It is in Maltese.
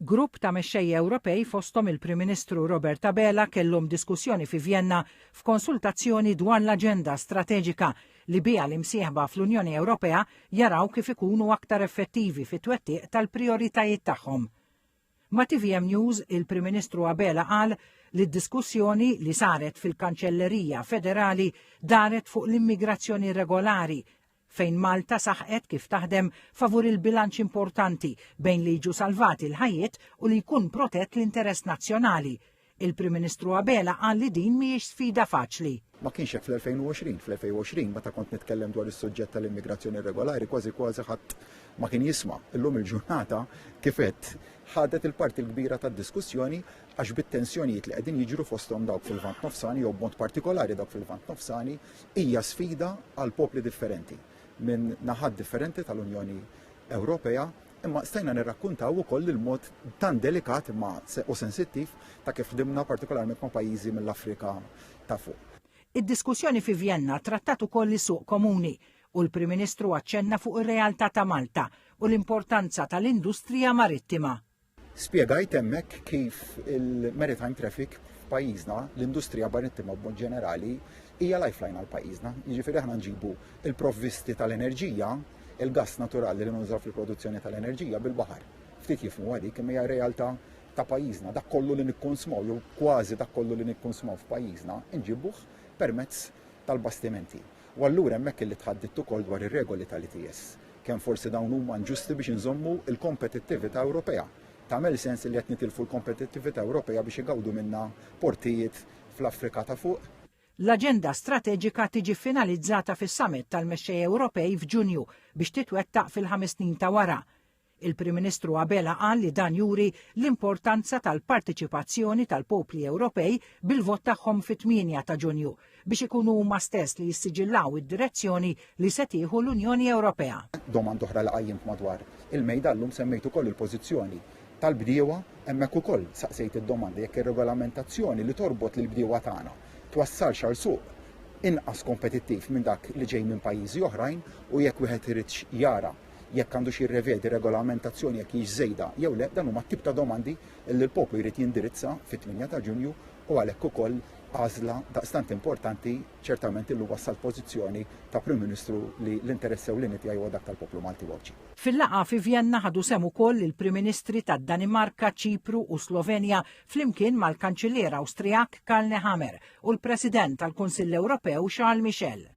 Grupp ta' mexxejja Ewropej fosthom il-Prim Ministru Robert Abela kellhom diskussjoni fi Vjenna f'konsultazzjoni dwar l-aġenda strateġika li biha l-imsieħba fl-Unjoni Ewropea jaraw kif ikunu aktar effettivi fit-twettiq tal-prijoritajiet tagħhom. Ma' TVM News, il-Prim Ministru Abela qal li d-diskussjoni li saret fil-Kanċellerija Federali daret fuq l-immigrazzjoni irregolari fejn Malta saħqet kif taħdem favur il-bilanċ importanti bejn li jiġu salvati l-ħajjiet u li jkun protett l-interess nazzjonali. Il-Prim Ministru Abela qal li din mhijiex sfida faċli. Ma kienx hekk fl-2020. Fl-2020 meta kont nitkellem dwar is-suġġett tal-immigrazzjoni irregolari kważi kważi ħadd ma kien jisma'. Illum il-ġurnata kif għedt ħadet il-parti l-kbira tad-diskussjoni għax bit-tensjonijiet li qegħdin jiġru fosthom dawk fil-Lvant Nofsani jew b'mod partikolari dawk fil-Lvant Nofsani hija sfida għal popli differenti minn naħat differenti tal-Unjoni Ewropea imma stajna nirrakkuntaw ukoll il-mod tant delikat imma u sensittiv ta' kif ħdimna partikolarment ma' pajjiżi mill-Afrika ta' fuq. Id-diskussjoni fi Vjenna trattat ukoll is-suq komuni u l-Prim Ministru aċċenna fuq ir-realtà ta' Malta u l-importanza tal-industrija marittima. Spjegajt hemmhekk kif il-maritime traffic f'pajjiżna, l-industrija marittima b'mod ġenerali, hija lifeline għal pajjiżna. Jiġifieri aħna nġibu il-provvisti tal-enerġija, il-gass naturali li nużaw fil-produzzjoni tal-enerġija bil-baħar. Ftit jifhmu dik imma hija realtà ta' pajjiżna. Dak kollu li nikkonsmaw jew kważi dak kollu li nikkonsmaw f'pajjiżna nġibuh permezz tal-bastimenti. U allura hemmhekk illi tħaddidt ukoll dwar ir-regoli tal-ETS, kemm forsi dawn huma inġusti biex inżommu l-kompetittività Ewropea. Tagħmel sens illi qed nitilfu l-kompetittività Ewropea biex igawdu minnha portijiet fl-Afrika ta' Fuq? L-aġenda strateġika tiġi ffinalizzata fis-Summit tal-Mexxejja Ewropej f'Ġunju biex titwettaq fil-ħames snin ta' wara. Il-Prim Ministru Abela qal li dan juri l-importanza tal-parteċipazzjoni tal-popli Ewropej bil-vot tagħhom fit-8 ta' Ġunju biex ikunu huma stess li jissiġillaw id-direzzjoni li se tieħu l-Unjoni Ewropea. Domanda oħra li qajjimt madwar il-mejda llum semmejt ukoll il-pożizzjoni tal-bdiewa, hemmhekk ukoll saqsejt id-domanda jekk ir-regolamentazzjoni li torbot lill-bdiewa tagħna twassalx għal suq inqas kompetittiv minn dak li ġej minn pajjiżi oħrajn u jekk wieħed iridx jara jekk għandux jirrevedi regolamentazzjoni jekk hix żejda jew le, dan huma t-tip ta' domandi li l-poplu jrid jindirizza fit-8 ta' Ġunju u għalhekk ukoll għażla daqstant importanti ċertament illum wassalt pożizzjoni ta' Prim Ministru li l-interess ewlieni tiegħi huwa dak tal-poplu Malti u Għawdxi. Fil-laqgħa fi Vjenna ħadu sehem ukoll il-Prim Ministri tad-Danimarka, Ċipru u Slovenja flimkien mal-Kanċillier Awstrijak Karl Nehammer u l-President tal-Kunsill Ewropew Charles Michel.